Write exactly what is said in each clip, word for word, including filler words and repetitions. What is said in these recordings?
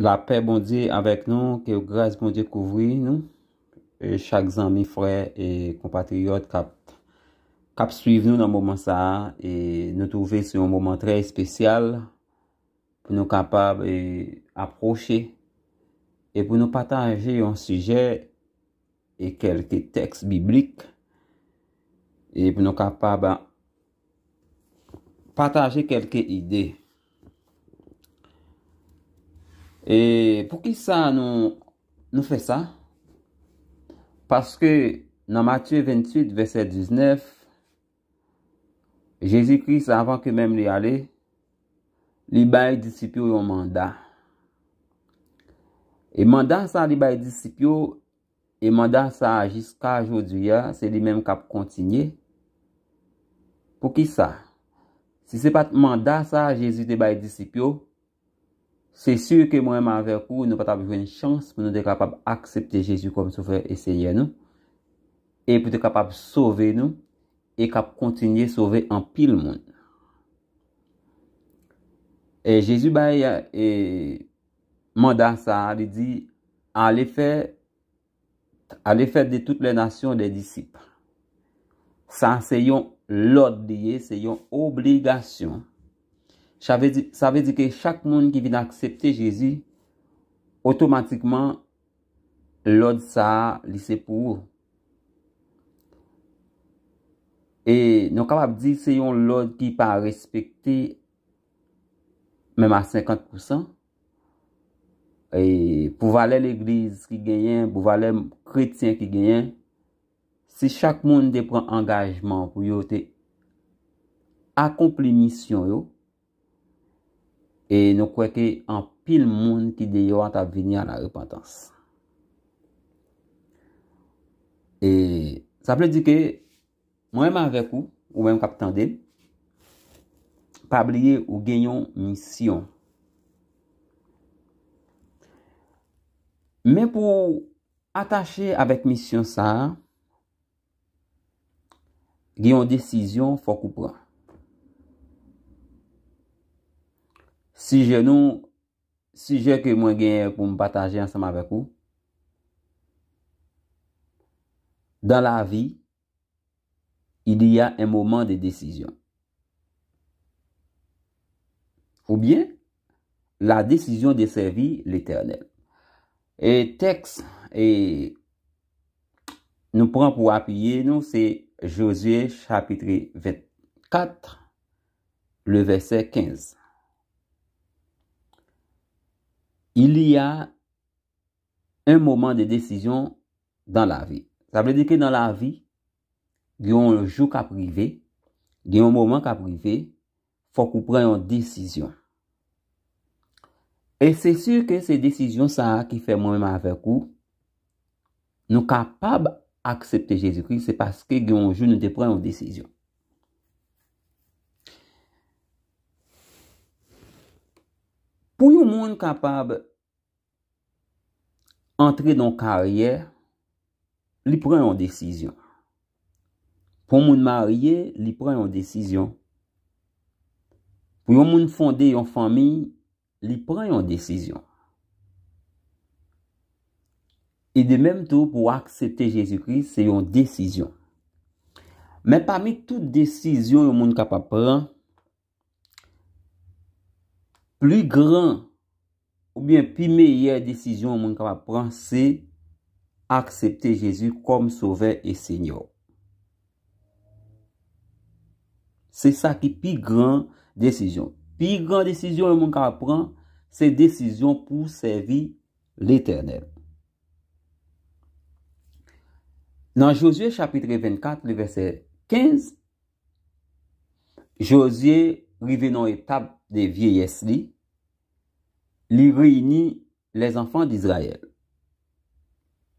Lapè Bondye avèk nou, ke gras Bondye kouvri nou. E chak zanmi, frè e konpatriyòt k ap, k ap swiv nou nan moman sa a, e nou twouve se yon moman trè espesyal pou nou kapab e, apwoche e pou nou pataje yon sijè e kèlke tèks biblik e pou nou kapab pataje kèlke ide. E poukisa nou, nou fè sa? Paske nan Matye venntuit, vèsè diznèf, Jezi Kris, avan ke menm li ale, li bay disip yo yon manda. E manda sa li bay disip yo, e manda sa a jiska jodi a, se li menm k ap kontinye. Poukisa? Si se pa t manda sa a Jezi te bay disip yo, se si ke mwen menm avèk ou, nou pa t ap jwenn chans pou nou te kapab aksepte Jezi kòm Sovè e Senyè nou, e pou te kapab sove nou, e k ap kontinye sove anpil moun. E Jezi bay e, manda sa a, li di, ale fè, ale fè de tout lè nasyon de disip. Sa se yon lòd li ye, se yon obligasyon. Sa vle di, sa vle di ke chak moun ki vin aksepte Jezi, otomatikman, lòd sa a, li se pou ou. E nou kapab di se yon lòd ki pa respekte menm a senkant pousan. E pou valè legliz ki genyen, pou valè kretyen ki genyen, si chak moun te pran angajman pou yo te akonpli misyon yo, e nou kwè ke anpil moun ki deyò a t ap vini a la repantans. E sa vle di ke mwen menm avèk ou, ou menm k ap tande m, pa bliye ou gen yon misyon. Men pou atache avèk misyon sa a, gen yon desizyon fòk ou pran. Sijè nou, sijè ke mwen genyen pou m pataje ansanm avèk ou, dans la vie, il y a un moment de décision. Ou bien, la décision de servir l'Éternel. E tèks e nou pran pou apiye nou, se Jozye chapit vennkat, le vèsè kenz. Il y a un moment de décision dans la vie. Sa vle di ke nan lavi, gen yon jou k ap rive, gen yon moman k ap rive, fòk ou pran yon desizyon. E se si ke se desizyon sa a ki fè mwen menm avèk ou, nou kapab aksepte Jezi Kris, se paske gen yon jou nou te pran yon desizyon. Pou yon moun kapab antre nan yon karyè, li pran yon desizyon. Pou yon moun marye, li pran yon desizyon. Pou yon moun fonde yon fanmi, li pran yon desizyon. E de menm tou, pou aksepte Jezi Kris, se yon desizyon. Men pami tout desizyon yon moun kapab pran, pli gran oubyen pi meyè desizyon yon moun kapab pran, se aksepte Jezi kòm Sovè e Senyè w. Se sa ki pi gran desizyon. Pi gran desizyon yon moun kapab pran, se desizyon pou sèvi Letènèl. Nan Jozye chapit vennkat, le vèsè kenz, Jozye rive nan yon etap de vyeyès li, li reyini lèzanfan d Izrayèl.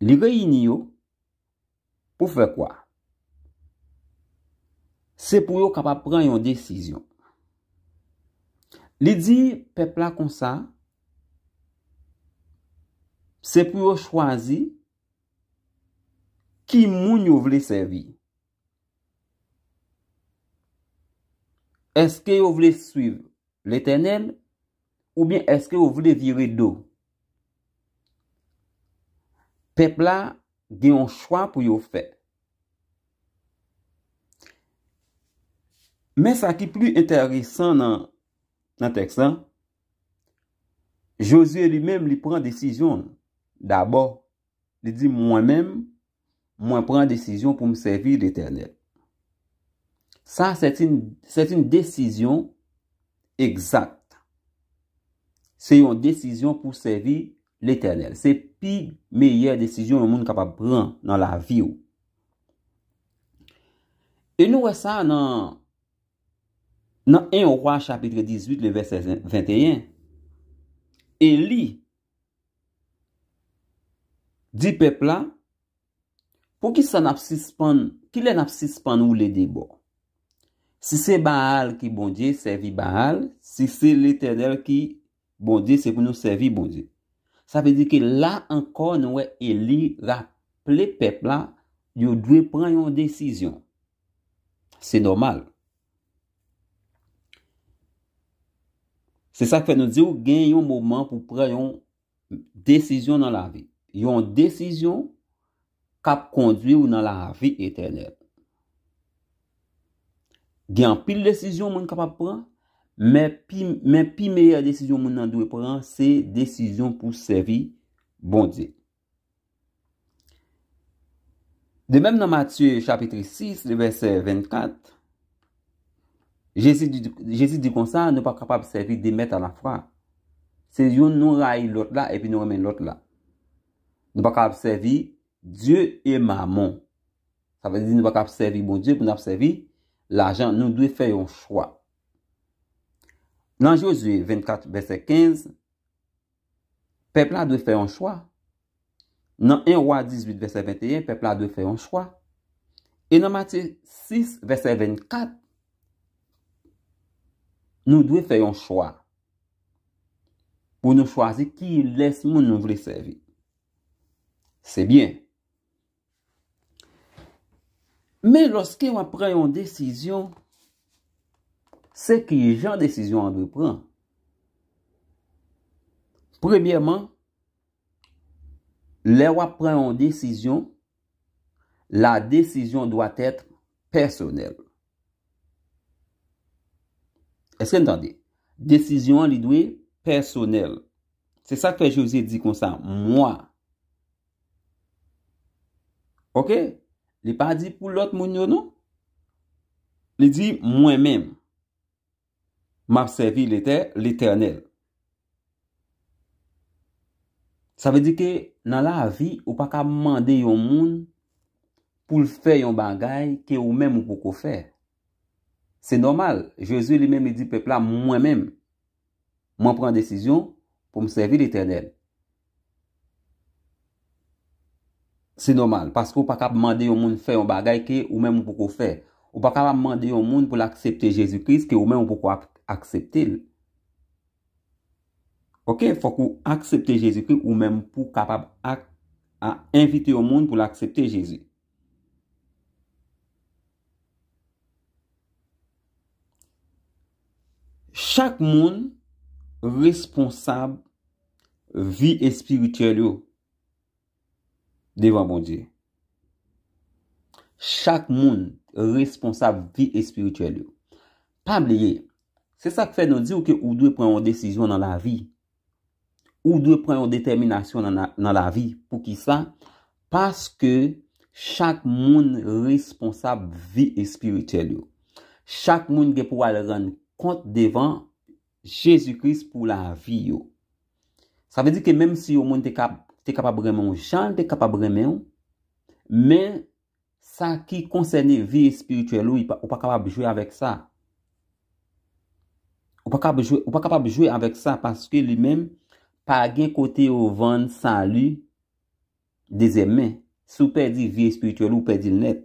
Li reyini yo pou fè kwa? Se pou yo kapab pran yon desizyon. Li di pèp la konsa, se pou yo chwazi ki moun yo vle sèvi. Èske yo vle swiv Letènèl, oubyen èske yo vle vire do? Pèp la gen yon chwa pou yo fè. Men sa ki pli enteresan nan, nan tèks lan, Jozye li menm, li pran desizyon l. Dabò, li di, "Mwen menm, mwen pran desizyon pou m sèvi Letènèl." Sa, c'est une, c'est une décision exacte. Se yon desizyon pou sèvi Letènèl. Se pi meyè desizyon yon moun kapab pran nan lavi w. E nou wè sa nan, nan en Wa chapit dizuit, le vèsè venteyen. Eli di pèp la, "Poukisa n ap sispann, kilè n ap sispann woule de bò? Si se Baal ki Bondye, sèvi Baal. Si se Letènèl ki Bondye, se pou nou sèvi Bondye." Sa vle di ke la ankò, nou wè Eli raple pèp la, yo dwe pran yon desizyon. Se nòmal. Se sa k fè nou di w gen yon moman pou pran yon desizyon nan lavi. Yon desizyon k ap kondwi w nan lavi etènèl. Gen anpil desizyon moun kapab pran, men pi, men pi meyè desizyon moun nan dwe pran, se desizyon pou sèvi Bondye. De menm nan Matye chapit sis, le vèsè vennkat, Jezi di, Jezi di konsa, nou pa kapab sèvi de mèt alafwa. Se youn nou rayi lòt la, epi nou renmen lòt la. Nou pa kapab sèvi Dye e Mamon. Sa vle di nou pa kapab sèvi Bondye pou n ap sèvi lajan. Nou dwe fè yon chwa. Nan Jozye vennkat, vèsè kenz, pèp la dwe fè yon chwa. Nan en Wa dizuit, vèsè venteyen, pèp la dwe fè yon chwa. E nan Matye sis, vèsè vennkat, nou dwe fè yon chwa pou nou chwazi kilès moun nou vle sèvi. Se byen. Men lòske w ap pran yon desizyon, se ki jan desizyon an dwe pran? Premyèman, lè w ap pran yon desizyon, la décision doit être personnelle. Èske n tande? Desizyon an, li dwe pèsonèl. Se sa k fè Jozye di konsa, "Mwa." Oke? Li pa di pou lòt moun yo, non. Li di, "Mwen menm, m ap sèvi Letè-, Letènèl." Sa vle di ke nan lavi, ou pa ka mande yon moun pou l fè yon bagay ke ou menm ou poko fè. Se nòmal. Jezi li menm, li di pèp la, "Mwen menm, mwen pran desizyon pou m sèvi Letènèl." Se nòmal, paske ou pa ka mande yon moun fè yon bagay ke ou menm ou poko fè. Ou pa ka mande yon moun pou l aksepte Jezi Kris ke ou menm ou poko ak-, aksepte l. Oke, fòk ou aksepte Jezi Kris ou menm pou kapab ak-, a, envite yon moun pou l aksepte Jezi. Chak moun responsab vi espirityèl yo devan Bondye. Chak moun responsab vi espirityèl yo. Pa bliye, se sa k fè nou di w ke ou dwe pran yon desizyon nan lavi. Ou dwe pran yon detèminasyon nan, nan, nan lavi. Poukisa? Paske chak moun responsab vi espirityèl yo. Chak moun gen pou al rann kont devan Jezi Kris pou lavi yo. Sa vle di ke menm si yon moun te kap-, te kapab renmen w jan l te kapab renmen w, men sa ki konsène vi espirityèl ou, li pa, ou pa kapab jwe avèk sa. Ou pa kapab jwe, ou pa kapab jwe avèk sa paske li menm pa gen kote yo vann sali dezyèm men. Si w pèdi vi espirityèl ou, ou pèdi l nèt.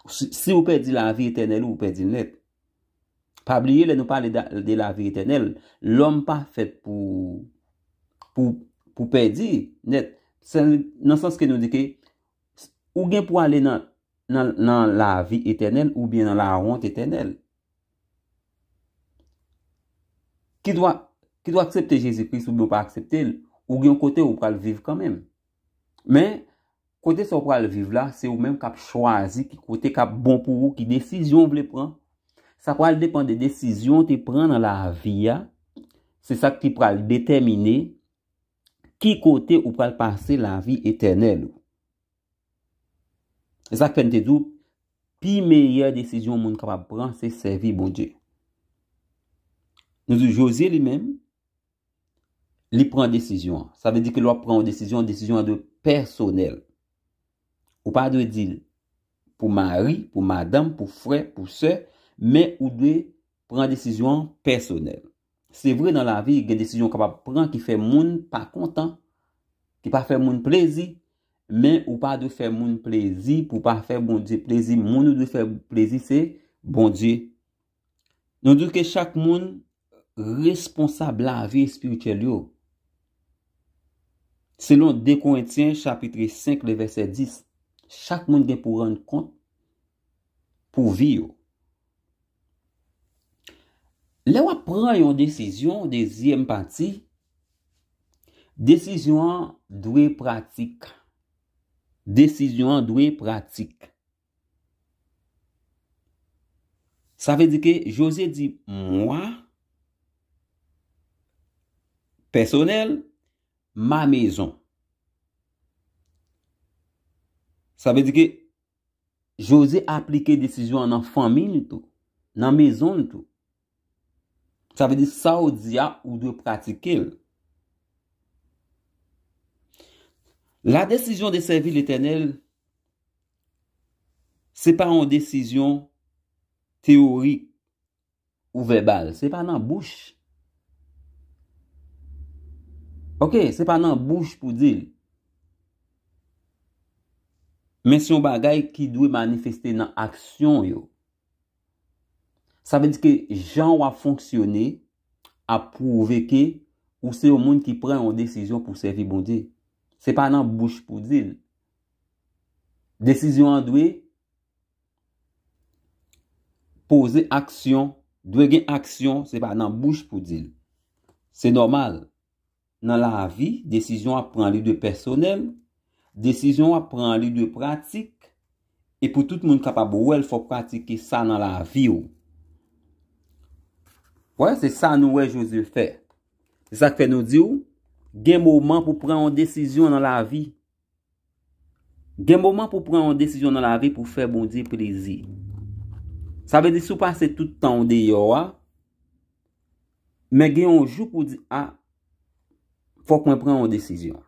Si, si w pèdi lavi etènèl ou, ou pèdi l nèt. Pa bliye, lè nou pale da-, de lavi etènèl, lòm pa fèt pou, pou, pou pèdi nèt. Se nan sans ke nou di ke ou gen pou ale nan, nan, nan lavi etènèl oubyen nan lawont etènèl. Kit w a-, kit w aksepte Jezi Kris oubyen w pa aksepte l, ou gen yon kote ou pral viv kanmenm. Men, kote sa w pral viv la, se ou menm k ap chwazi ki kote k ap bon pou ou, ki desizyon w vle pran. Sa pral depann de desizyon w te pran nan lavi a. Se sa ki pral detèmine ki kote ou pral pase lavi etènèl ou. E sa k fè n te di w, pi meyè desizyon moun kapab pran, se sèvi Bondye. Nou di Jozye li menm, li pran desizyon an. Sa vle di ke lè w ap pran yon desizyon, desizyon an dwe pèsonèl. Ou pa dwe di l pou mari, pou madanm, pou frè, pou sè, men ou dwe pran desizyon an pèsonèl. Se vre, nan lavi, gen desizyon w kapab pran ki fè moun pa kontan, ki pa fè moun plezi, men ou pa dwe fè moun plezi pou w pa fè Bondye plezi. Moun ou dwe fè plezi, se Bondye. Nou di ke chak moun responsab lavi espirityèl yo. Selon de Korentyen chapit senk, le vèsè dis, chak moun gen pou rann kont pou vi yo. Lè w ap pran yon desizyon, dezyèm pati, desizyon an dwe pratik. Desizyon an dwe pratik. Sa vle di ke Jozye di, mwa, pèsonèl, ma mezon. Sa vle di ke Jozye aplike desizyon an nan fanmi l tou, nan mezon l tou. Sa vle di sa w di a, ou dwe pratike l. La desizyon de sèvi Letènèl, se pa yon desizyon teyorik ou vèbal. Se pa nan bouch. Ok, se pa nan bouch pou di l. Men se yon bagay ki dwe manifeste nan aksyon yo. Sa vle di ke jan w ap fonksyone ap pwouve ke ou se yon moun ki pran yon desizyon pou sèvi Bondye. Se pa nan bouch pou di l. Desizyon an dwe poze aksyon, dwe gen aksyon, se pa nan bouch pou di l. Se nòmal. Nan lavi, desizyon w ap pran li dwe pèsonèl, desizyon w ap pran li dwe pratik, e pou tout moun kapab wè l, fò w pratike sa nan lavi w. Wè, se sa nou wè Jozye fè. Se sa k fè nou di w, gen moman pou pran yon desizyon nan lavi. Gen moman pou pran yon desizyon nan lavi pou fè Bondye plezi. Sa vle di si w pase tout tan w deyò a, men gen yon jou pou w di, a, fòk mwen pran yon desizyon.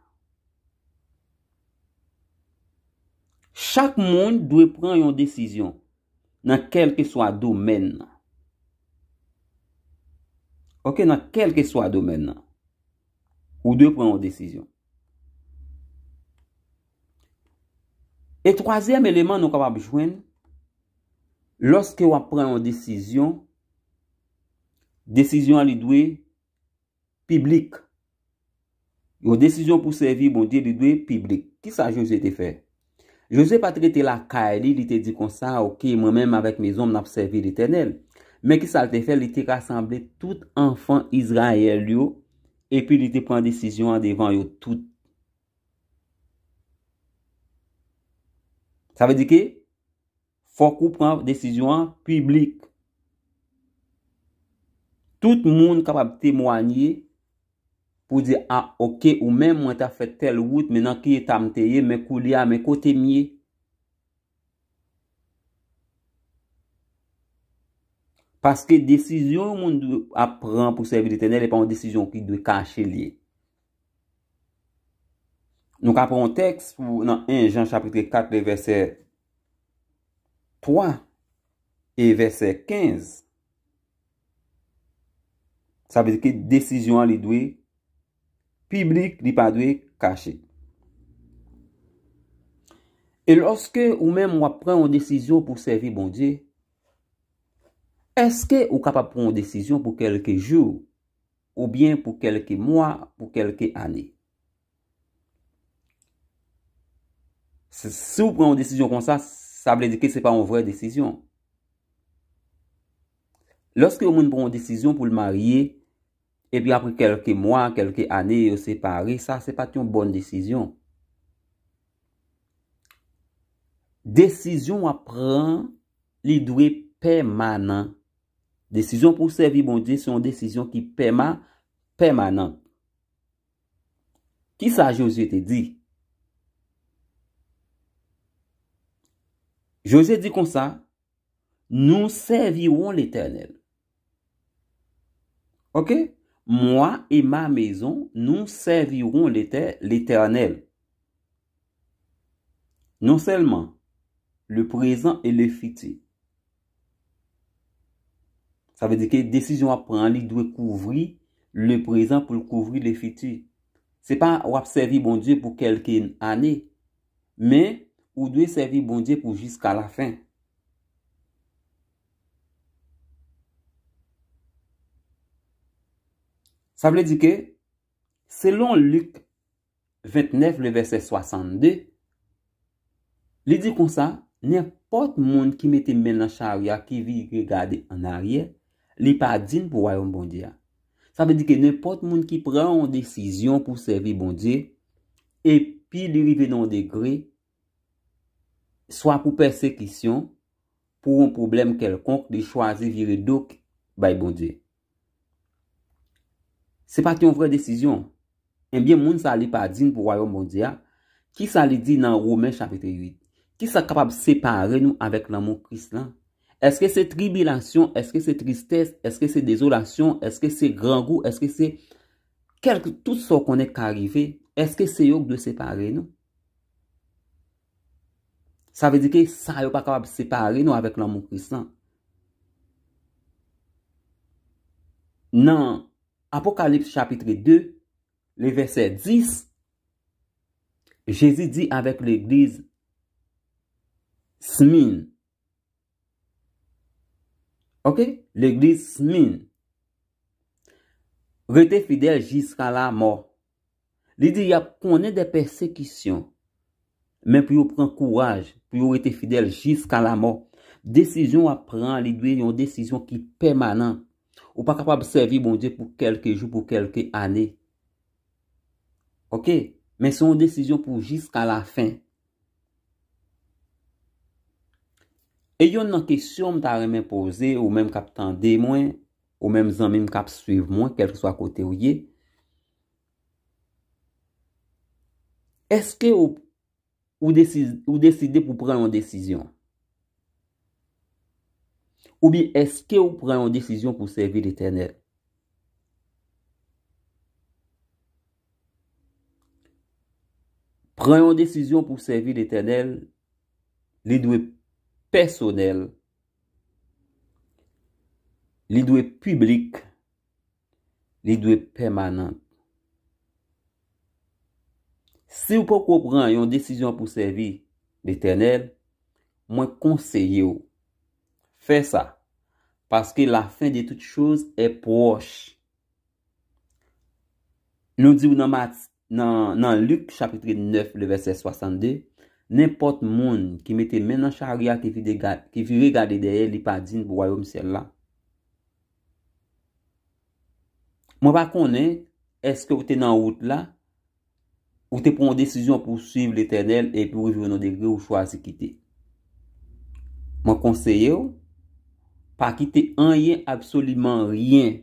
Chak moun dwe pran yon desizyon nan kèlkeswa domèn nan. Ok, nan kèlkeswa domèn nan, ou dwe pran yon desizyon. E twazyèm eleman nou kapab jwenn, lòske w ap pran yon desizyon, desizyon an li dwe piblik. Yon desizyon pou sèvi Bondye, li dwe piblik. Kisa Jozye te fè? Jozye pa t rete lakay li, li te di konsa, ok, mwen menm avèk mezon m, n ap sèvi Letènèl. Men kisa l te fè? Li te rasanble tout anfan Izrayèl yo, epi li te pran desizyon an devan yo tout. Sa vle di ke fòk ou pran desizyon an piblik. Tout moun kapab temwanye pou di, a, ok, ou menm, mwen t ap fè tèl wout, men nan ki eta m te ye, men koulye a, men kote m ye. Paske desizyon yon moun dwe ap pran pou sèvi Letènèl, e pa yon desizyon ki dwe kache l ye. Nou ka pran yon tèks pou nan en Jan chapit kat, le vèsè twa e vèsè kenz. Sa vle di ke desizyon an li dwe piblik, li pa dwe kache. E lòske ou menm w ap pran yon desizyon pou sèvi Bondye, èske ou kapab pran yon desizyon pou kèlke jou, oubyen pou kèlke mwa, pou kèlke ane? Si, si w pran yon desizyon konsa, sa vle di ke se pa yon vrè desizyon. Lòske yon moun pran yon desizyon pou l marye, epi apre kèlke mwa, kèlke ane, yo separe, sa se pa t yon bòn desizyon. Desizyon w ap pran, li dwe pèmanan. Desizyon pou w sèvi Bondye se yon desizyon ki pèma, pèmanan. Kisa Jozye te di? Jozye di konsa, nous servirons l'Éternel. Ok? Moi et ma maison, nous servirons l'Éter- l'Éternel. Non sèlman le prezan e le fiti. Sa vle di ke desizyon w ap pran an, li dwe kouvri le prezan pou l kouvri le fiti. Se pa w ap sèvi Bondye pou kèlke ane, men ou dwe sèvi Bondye pou jiska lafen. Sa vle di ke, selon Lik ventnèf, le vèsè swasannde, li di konsa, nenpòt moun ki mete men l nan chari a, ki vire gade an aryè, li pa diy pou wayòm Bondye a. Sa vle di ke nenpòt moun ki pran yon desizyon pou sèvi Bondye, epi li rive nan yon degre, swa pou pèsekisyon, pou yon pwoblèm kèlkonk, li chwazi vire do bay Bondye. Se pa t yon vrè desizyon. Ebyen, moun sa a, li pa diy pou wayòm Bondye a. Kisa li di nan Women chapit uit? Kisa k kapab separe nou avèk lanmou Kris lan? Èske se tribilasyon? Èske se tristès? Èske se dezolasyon? Èske se grangou? Èske se kèlke, tout sa w konnen k ka rive? Èske se yo k dwe separe nou? Sa vle di ke sa yo pa kapab separe nou avèk lanmou Kris lan. Nan Apokalips chapit de, le vèsè dis, Jezi di avèk legliz Smin. Ok? Legliz Smin. Rete fidèl jiska lamò. Li di y ap konnen de pèsekisyon, men pou yo pran kouraj, pou yo rete fidèl jiska lamò. Desizyon w ap pran an, li dwe yon desizyon ki pèmanan. Ou pa kapab sèvi Bondye pou kèlke jou, pou kèlke ane. Ok? Men se yon desizyon pou jiska lafen. E yonn nan kesyon m ta renmen poze ou menm k ap tande mwen, ou menm zanmi m k ap swiv mwen, kèlkeswa kote w ye, èske ou, ou desi-, ou deside pou pran yon desizyon? Oubyen èske ou pran yon desizyon pou sèvi Letènèl? Pran yon desizyon pou sèvi Letènèl, li dwe pèsonèl, li dwe piblik, li dwe pèmanan. Si w poko pran yon desizyon pou sèvi Letènèl, mwen konseye w, fè sa, paske la fin de toutes choses est proche. Nou di w nan Mat-, nan, nan Lik chapit nèf, le vèsè swasannde, nenpòt moun ki mete men nan chari a, ki vide ga-, ki vire gade dèyè, li pa diy pou wayòm syèl la. Mwen pa konnen èske w te nan wout la, ou te pran yon desizyon pou w swiv Letènèl epi w rive nan degre ou chwazi kite. Mwen konseye w, pa kite anyen, absoliman ryen,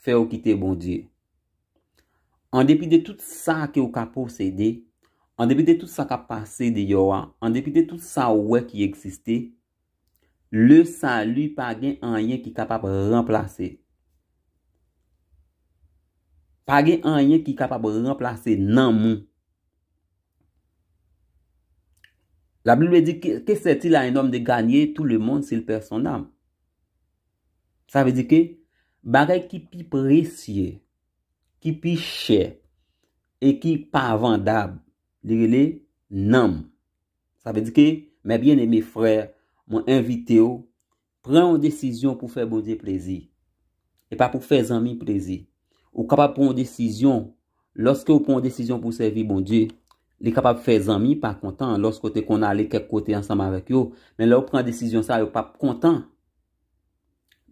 fè w kite Bondye. An depi de tout sa ke w ka posede, an depi de tout sa k ap pase deyò a, an depi de tout sa w wè ki egziste, le salut pa gen anyen ki kapab ranplase. Pa gen anyen ki kapab ranplase nanm ou. La Bible dit, que, que sert-il à un homme de gagner tout le monde s'il perd son âme? Sa vle di ke bagay ki pi presye, ki pi chè, e ki pa vandab, li rele nanm. Sa vle di ke, mes bien-aimés frères, mwen envite w, pran yon desizyon pou fè Bondye plezi. E pa pou fè zanmi plezi. Ou kapab pran yon desizyon. Lòske w pran yon desizyon pou sèvi Bondye, li kapab fè zanmi pa kontan lòske w te konn ale kèk kote ansanm avèk yo. Men lè w pran desizyon sa, yo p ap kontan.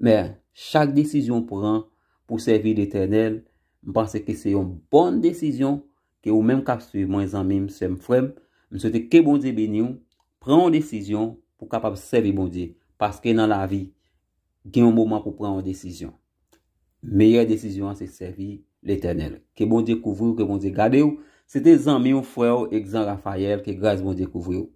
Men chak desizyon w pran pou sèvi Letènèl, m panse ke se yon bòn desizyon ke ou menm k ap swiv mwen, zanmi m, sè m, frè m, m swete ke Bondye beni w, Pran yon desizyon pou w kapab sèvi Bondye. Paske nan lavi, gen yon moman pou w pran yon desizyon. Meyè desizyon an se sèvi Letènèl. Ke Bondye kouvri w, ke Bondye gade w. Se te zanmi w, frè w, Egzan Rafayèl, ke gras Bondye kouvri w.